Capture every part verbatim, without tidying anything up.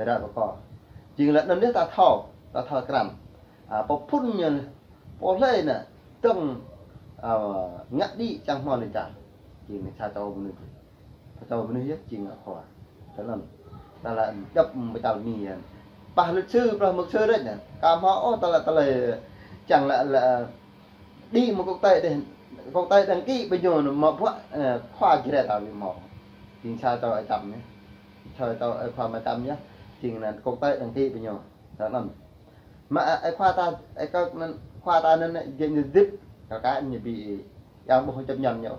Ră pơkŏ. Jing lĕ anŭn yơh ta thâo, ta thâo krăn. A, pơphŭn ñu, pô hlơi anŭn, tơ̆ng, a, ngă đĭ čang hmâo lĕ čar. Jing anai sa čô mơnuih. Sa čô mơnuih yơh, jing ngă khua. Tơl anŭn. Ta lĕ djŏp pơčal mi yơh. Pah luật sư, pah mục sư đôč anŭn. Ka hmâo ôh, ta lĕ, ta lĕ, čang lĕ, lĕ, đĭ mă quốc tế đĕ, quốc tế đăng ký ƀơi ñu anŭn mă bruă, ơ, khua Jrai ta ƀu hmâo. Jing sa čô ơi čăm yơh. Sa čô ơi khua mă čăm yơh. Jing anŭn quốc tế đăng ký ƀơi ñu. Tơl anŭn. Mă, ơ, ơi khua ta, ơi kơ anŭn, khua ta anŭn, jing ñu dip, kơ ka ñu ƀu, yang ƀuh čăm ñăn ñu.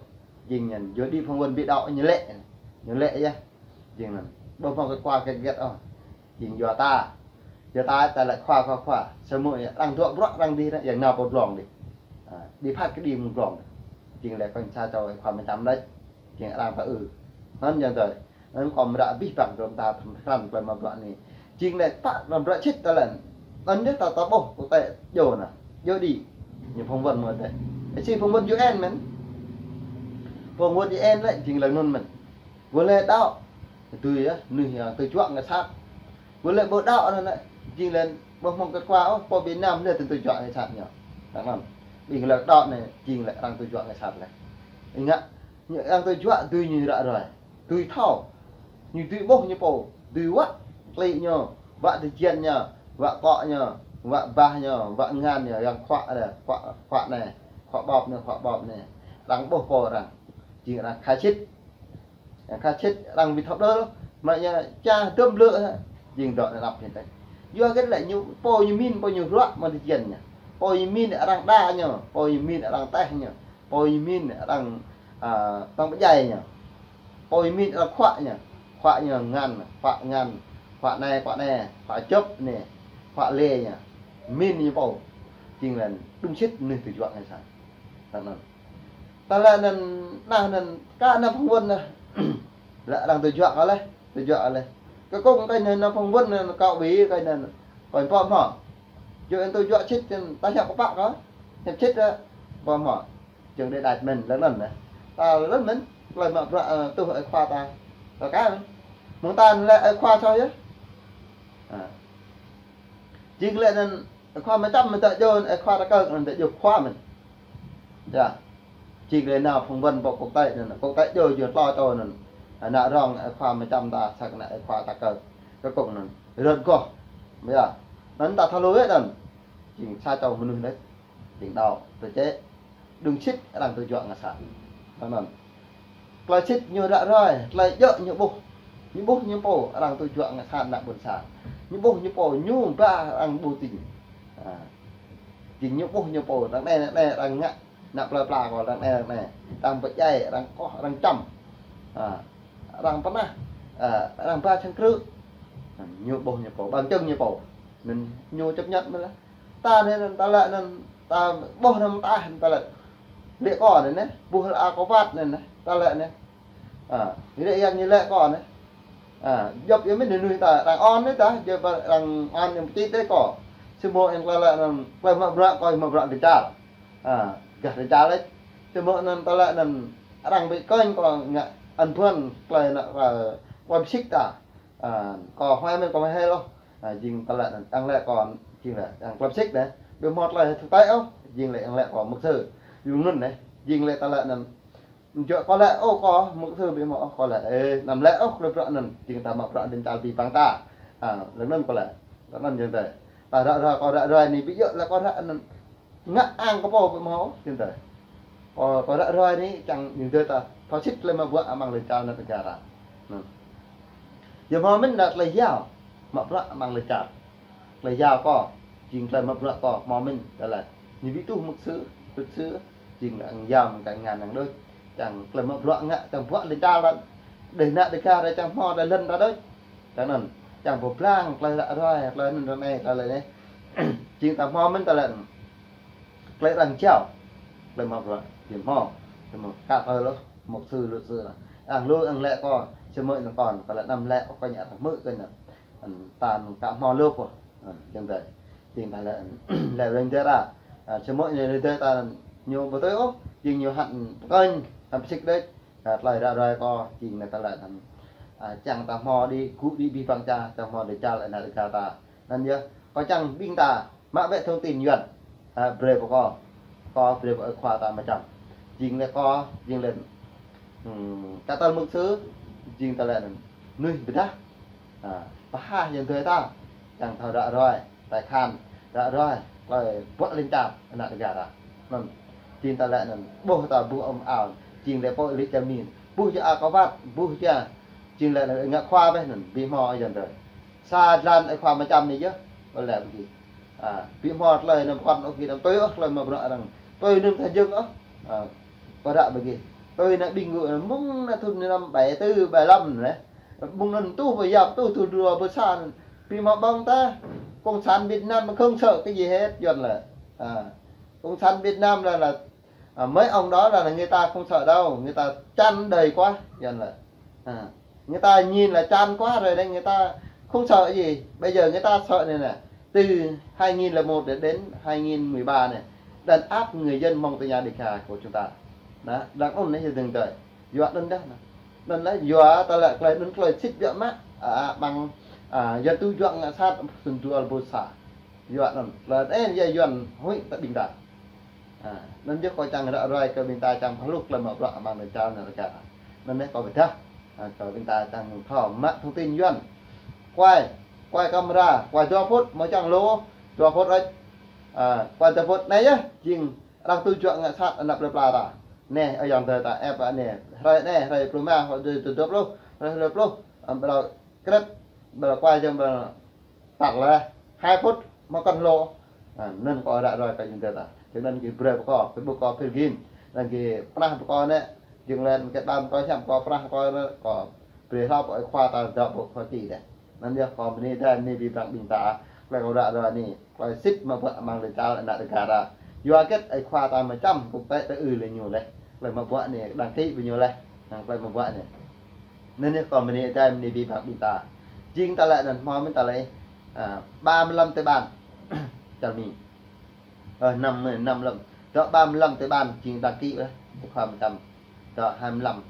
Jing ñăn, yua đĭ phỏng vấn ƀu đaŏ ñu lĕ. Ñu lĕ yơh. Jing anŭn. Ƀu hmâo kơ khua kơ gĕt ôh. Jing yua ta. Yua ta ta lĕ khua, khua, khua. Samơ̆ yơh, arăng duă bruă, arăng đĭ anŭn, yang nao pơ glông đĭ. A, đĭ phat kơ đĭ mơ̆ng glông. Jing lĕ kơ sa čô ơi khua mă čăm đôč. Jing arăng ta ư. Anŭn yang tơi. Anŭn kơ mơ̆ ră abih bang dŏ ta thăm krăn tơlơi mă bruă anai. Jing lĕ pă mă bruă sĭt ta lĕ. Anŭn yơh ta, ta ƀuh quốc tế djơ̆ anŭn. Djơ̆ đĭ. Ñu phỏng vấn mơ̆ tơi. Ơ, si phỏng vấn U N mơ̆n. Phỏng vấn U N lĕ, jing lĕ anŭn mơ̆n. Wơ̆t lĕ đaŏ. Tui yơh, mơnuih yang tơjuă ngă sat. Wơ̆t lĕ ƀu đaŏ anŭn lĕ, jing lĕ ƀu hmâo kơ khua ôh, pô Việt Nam lĕ tơjuă ngă sat ñu. Tơl anŭn. Ƀing lĕ đaŏ anai, jing lĕ arăng tơjuă ngă sat lĕ. Ih ngă, ñu arăng tơjuă dưi ñu ră ruai. Dưi thâo. Ñu dưi ƀuh ñu pô. Dưi wă klĭ ñu. Wă tơjăn ñu. Wă kŏ ñu. Wă bah ñu. Wă ngăn ñu. Yang khua lĕ. Khua, khua anai. Khua ƀôp anai. Khua ƀôp anai. Arăng ƀuh pô arăng. Jing arăng khai sĭt. Yang khă sĭt arăng ƀu thâo đôl, mă ñu ča dơ̆m blơ̆ hă. Jing dŏ anăp hiư̆m tĕk. Yua hơget lĕ ñu pô ñu min, pô ñu ruă mă tơjăn ñu. Pô ñu min arăng đa ñu, pô ñu min arăng teh ñu, pô ñu min arăng, a, tơ̆ng pơdjai ñu. Pô ñu min arăng khuă ñu, khuă ñu ngăn, khuă ngăn, khuă anai, khuă anai, khuă čŏp anai, khuă lĕ ñu. Min ñu pô. Jing lĕ đŭng sĭt mơnuih tơjuă ngă sat. Tơl anŭn. Tơlơi anŭn, anŭn, anŭn, ka anŭn phỏng vấn anŭn. Lĕ arăng tơjuă kơ lĕ, tơjuă kơ lĕ. Kơ kông kơ anŭn, anŭn phỏng vấn anŭn, kâo ƀu kơ anŭn, kâo ƀu hmâo. Yua anŭn tơjuă sĭt anŭn, ta hiăp kơpă kơ. Hiăp sĭt lĕ, ƀu hmâo. Jing đe đač mơ̆n, lĕ anŭn anŭn. Ta lĕ anŭn mơ̆n, tơlơi mă bruă, ơ, tuh ơi khua ta. Ta ka mơ̆n. Mơ̆ng ta lĕ ơi khua soh yơh. A. Jing lĕ anŭn, ơi khua mă čăm mơ̆n ta djơ̆, ơi khua ta kơk anŭn ta djơ̆ khua mơ̆n. Yơh. Jing lĕ nao phỏng vấn pơ quốc tế anŭn, quốc tế djơ̆ djơ̆ tlâo čô anŭn. Ană rŏng ơi khua mă čăm ta, săk ană ơi khua ta kơk. Kơ kông anŭn. Rơ̆t goh. Yơh. Anŭn ta thâo lu yơh anŭn. Jing sa čô mơnuih đôč. Jing đaŏ, tơčĕ. Đŭng sĭt arăng tơjuă ngă sat. Tơl anŭn. Tơlơi sĭt ñu ră ruai, tơlơi djơ̆ ñu ƀuh. Ñu ƀuh ñu pô arăng tơjuă ngă sat ană ƀôn sang. Ñu ƀuh ñu pô ñu ba arăng ƀu tĭng. A. Jing ñu ƀuh ñu pô, arăng anai, arăng anai, arăng ngă, ană plơi pla kơ arăng anai, arăng anai. Arăng pơdjai, arăng koh, arăng čăm. A. Arăng pơnah, a, arăng ba čang krư̆. Ñu ƀuh ñu pô, ƀăng čơ̆ng ñu pô. Anŭn ñu chấp nhận mơ̆n lĕ. Ta anai anŭn, ta lĕ anŭn, ta ƀuh anŭn ta, ta lĕ. Lĕ kơ anai anai, ƀuh lĕ a kơ wăt anai anai, ta lĕ anai. A, lĕ yang ñu lĕ kơ anai. A, djŏp yơh mơ̆n mơnuih ta, arăng on anai ta, djŏp arăng on yang pơčĭt đôč kơ. Samơ̆ yang ta lĕ anŭn, tơlơi mă bruă kơ mă bruă dêh čar. A, gah dêh čar lĕ. Samơ̆ anŭn ta lĕ anŭn, arăng ƀu kơnh kơ ngă ăn buăn tơlơi anŭn, a, kơ pơsĭk ta. A, kơ huai mơ̆n kơ huai hel ôh. A, jing tơlơi anŭn, arăng lĕ kơ, jing lĕ, arăng klăp sĭk anai. Ƀu hmâo tơlơi thâo tĕ ôh, jing lĕ arăng lĕ kơ mục sư. Yua anŭn anai, jing lĕ tơlơi anŭn. Djơ̆ kơ lĕ, ôh, kơ mục sư ƀu hmâo ôh, kơ lĕ, ê, anăm lĕ ôh, tơlơi bruă anŭn, jing ta mă bruă đơ̆ng čar ƀing ta. A, lĕ anŭn kơ lĕ. Lĕ anŭn jing tơi. Ta ră ruai, kơ ră ruai anai, ƀu djơ̆ lĕ kơ ră anŭn. Ngă ang kơ pô ƀu hmâo, jing tơi. Kơ, kơ ră ruai anai, čang jing tơi ta. Thâo sĭt tơlơi mă bruă amăng lŏn čar anăp negara. Anŭn. Yua hmâo mơ̆n lĕ tơlơi yua, mă bruă amăng lŏn čar. Tơlơi yua kơ, jing tơlơi mă bruă kơ, hmâo mơ̆n, tơlơi. Ñu ƀu tuh mục sư, luật sư, jing lĕ ang yua mơ̆ng kơ ngăn ang đôč. Čang tơlơi mă bruă ngă, čang bruă lŏn čar lĕ. Đeh nă đeh ka, čang hmâo, đeh lŏn ta đôč. Čang anŭn, čang pơblang, tơlơi ră ruai, tơlơi anŭn, tơlơi anai, tơlơi anai. Jing ta hmâo mơ̆n tơlơi anŭn. Tơlơi arăng jao. Tơlơi mă bruă. Jing hmâo. Tơlơi mă ka tơ lô. Mục sư, luật sư. Arăng lu, arăng lĕ kơ. Samơ̆ anŭn kơ. Tơlơi anăm lĕ kơ ñu arăng hmư̆ kơ ñu. Anŭn ta anŭn ka hmâo lu kơ. Anŭn, jing tơi. Jing ta lĕ, lĕ rơ̆ng tơra. A, samơ̆ ñu rơ̆ng tơra ta anŭn. Ñu ƀu tui ôh. Jing ñu hăn pơkơnh. Hăn pơsĭk đôč. A, tơlơi ră ruai kơ. Jing anai tơlơi anŭn. Čang ta hmâo đi gŭ đi abih bang čar, čang hmâo đi čar ană Dega ta. Anŭn yơh, kâo čang ƀing ta mă bĕ thông tin Yuan. Brơi pơ kâo, kâo brơi pơ ơi khua ta Ama Čăm. Jing lĕ kâo, jing lĕ, ưm, kơ tal mục sư, jing ta lĕ anŭn mơnuih pơdah. Pơhaih ayŏng adơi ta, čang thâo ră ruai, tai khan, ră ruai, klơi ƀuă leng čar ană Dega ta. Anŭn, jing ta lĕ anŭn, ƀuh ta ƀuh ôm ao, jing lĕ pô lĕ čar Mi. Ƀuh čar Akawat, ƀuh čar, jing lĕ anŭn ngă khua bĕ anŭn, ƀu hmâo ayŏng adơi. Sa jơlan ơi khua Ama Čăm anai yơh, ƀu lĕ ƀu gih. Ƀu hmâo tơlơi anŭn pơkŏn ôh gih, anŭn tui ôh tơlơi mă bruă arăng. Tui anŭn tơjơ̆ng ôh. Pơră ƀu gih. Tui anŭn ƀing gơ̆, mơ̆ng anŭn thŭn năm bảy tư, bảy lăm anŭn. Mơ̆ng anŭn tuh pơyap, tuh thŭn dua rơbâo sa anŭn. Ƀu hmâo ƀơ̆ng ta, Cộng sản Việt Nam không sợ cái gì hết, Yuan lĕ. Cộng sản Việt Nam là, là À, mấy ông đó là, là người ta không sợ đâu, người ta chán đời quá, Yuan lĕ. À, người ta nhìn là chán quá rồi đấy, người ta không sợ gì. Bây giờ người ta sợ này nè, từ hai nghìn lẻ một đến, đến hai nghìn mười ba này, đàn áp người dân Mông Tô Nha Đê Kha của chúng ta. Đó, đang ôn đấy dừng trời. Yua đơn đó. Đơn đó, yua ta lĕ klơi, đơn klơi xích yua mă, à, bằng, à, yua tu yua ngã sát, sân dua bô sa. Yua đơn, là đấy, yua, yua huĭ ta ƀing ta. À, anŭn yơh kâo čang ră ruai kơ ƀing ta čang pơhlŭk lăm mă bruă amăng lŏn čar ană Dega. Anŭn yơh kâo pơdah, à, kơ ƀing ta čang thâo mă thông tin Yuan. Quay, quay camera, quay dua phút, mơ̆ čang lô, dua phút rĕč. À, quay dua phút anai yơh, jing arăng tu juă ngă sat ană plơi pla ta. Anai, ayŏng adơi ta, ĕp anai, hrơi anai, hrơi pluh rơma, hrơi dua pluh, hrơi dua pluh, ƀrô krĕp, ƀrô quay jơ̆ng ƀrô Tăt lĕ hai phút mơ̆ kăn hlô. À, anŭn kâo ră ruai kơ ayŏng adơi ta. Jing anŭn gih brơi pơ kâo, Facebook kâo Phil Gin. Anŭn gih pơnah pơ kâo anai, jing lĕ kơ ƀam kâo hiam kâo pơnah kâo anai, kâo brơi hlâo pơ ơi khua ta dŏ pơ Hoa Kỳ dih. Anŭn yơh kâo bơni dơ̆ng bơni abih bang ƀing ta. Klơi kâo ră ruai anai, klơi sĭt mă bruă amăng lŏn čar ană Dega ta. Yua hơget ơi khua ta Ama Čăm kŭp tĕ tơ ư lĕ ñu lĕ. Klơi mă bruă anai đăng ký pơ ñu lĕ. Anŭn klơi mă bruă anai. Anŭn yơh kâo bơni dơ̆ng bơni abih bang ƀing ta. Jing ta lĕ anŭn hmâo mơ̆n ta lĕ, à, ba mươi lăm tiểu bang. Čar Mi. Ơ, năm mươi, năm lăm. Dŏ ba mươi lăm tiểu bang jing đăng ký lĕ. Khua Ama Čăm. Dŏ hai mươi lăm.